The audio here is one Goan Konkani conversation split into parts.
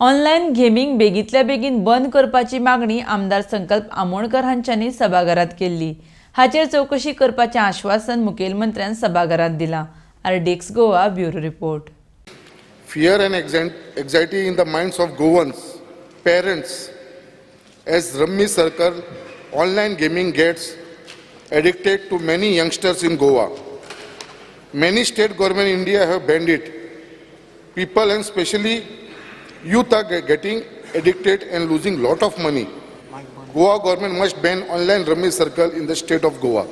ऑनलायन गेमींग बेगींतल्या बेगीन बंद करपाची मागणी आमदार संकल्प आमोणकर हांच्यांनी सभाघरांत केल्ली. हाचेर चवकशी करपाचें आश्वासन मुखेलमंत्र्यान सभाघरांत दिलां. RDX Goa, bureau report. Fear and anxiety in the minds of Goans, parents, as Rummy Circle online gaming gets addicted to many youngsters in Goa. Many state government in India have banned it. People and especially youth are getting addicted and losing lot of money. Goa government must ban online Rummy Circle in the state of Goa.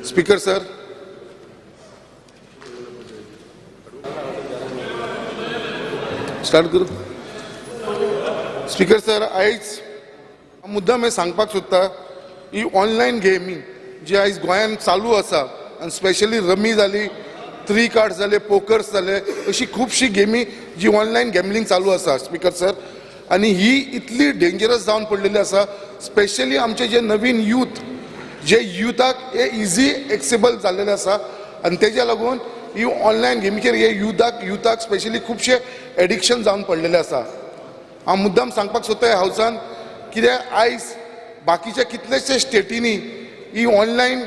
Speaker sir, start करू. स्पीकर सर, आयज मुद्दाम हें सांगपाक सोदता, ही ऑनलायन गेमींग जी आयज गोंयांत चालू आसा आनी स्पेशली रमी जाली, थ्री कार्ड्स जाले, पोकर्स जाले, अशी खुबशी गेमी जी ऑनलायन गॅमलींग चालू आसा स्पीकर सर, आनी ही इतली डेंजरस जावन पडलेली आसा. स्पेशली आमचे जे नवीन यूथ, जे युथाक हे इजी एक्सेबल जाल्लेले आसा आनी तेज्या लागून ही ऑनलायन गेमीचेर हे युथाक स्पेशली खुबशे एडिक्शन जावन पडलेले आसा. हांव मुद्दाम सांगपाक सोदता ह्या हावसान, कित्याक आयज बाकीच्या कितलेशे स्टेटींनी ही ऑनलायन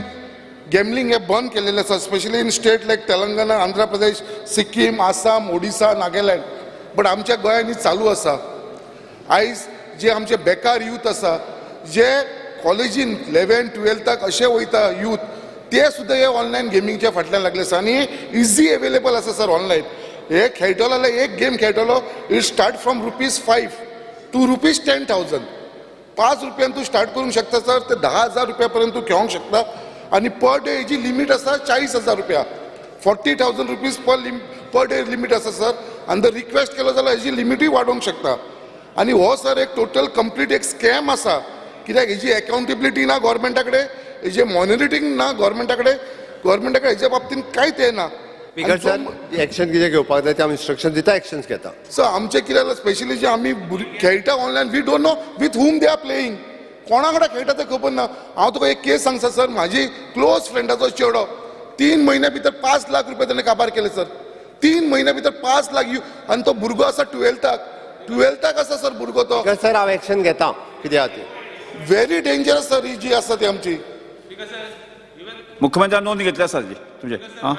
गॅमलींग हें बंद केलेलें आसा, specially in state like Telangana, Andhra Pradesh, Sikkim, Assam, Odisha, Nagaland, but आमच्या गोंयांत ही चालू आसा. आयज जे आमचे बेकार यूथ आसा, जे कॉलेजीन 11 12थाक अशे वयता यूथ, ते सुद्दां हे ऑनलायन गेमींगच्या फाटल्यान लागले आसा आनी इजी एवेलेबल आसा सर. ऑनलायन हे खेळटलो जाल्यार, एक गेम खेळटलो, it start from ₹5 to ₹10,000. 5 रुपयान तूं स्टार्ट करूंक शकता सर, ते 10,000 रुपया पर्यंत तूं खेळोंक शकता आनी पर डे हेजी लिमीट आसा 40,000 रुपया, ₹40,000 per day limit आसा सर. आनी जर रिक्वेस्ट केलो जाल्यार हेजी लिमिटूय वाडोवंक शकता. आनी हो सर एक टोटल कंप्लीट एक स्कॅम आसा, कित्याक हेजी एकाउंटेबिलिटी ना गव्हर्मेंटा कडेन, हेजे मॉनिटरींग ना गव्हर्मेंटा कडेन. गव्हर्मेंटा कडेन हेज्या बाबतींत कांयच हें ना. स्पीकर सर, एक्शन कितें घेवपाक जाय ते आमी इन्स्ट्रक्शन दिता, एक्शन्स घेता. सो आमचे कितें जालां, स्पेशली जे आमी खेळटा online, we don't know with whom they are playing. कोणा कडेन खेळटा तें खबर ना. हांव तुका एक केस सांगता सर. म्हाजी क्लोज फ्रेंडाचो चेडो, 3 म्हयन्या भितर 5 लाख रुपया ताणें काबार केले सर. 3 म्हयन्या भितर 5 लाख. आनी तो भुरगो आसा 12थाक, 12थाक आसा सर भुरगो तो. स्पीकर सर, हांव एक्शन घेता कितें आहा तें. व्हेरी डेंजरस सर, ही जी आसा ती आमची. मुख्यमंत्र्यान नोंद घेतली आसा तुमचे. हां.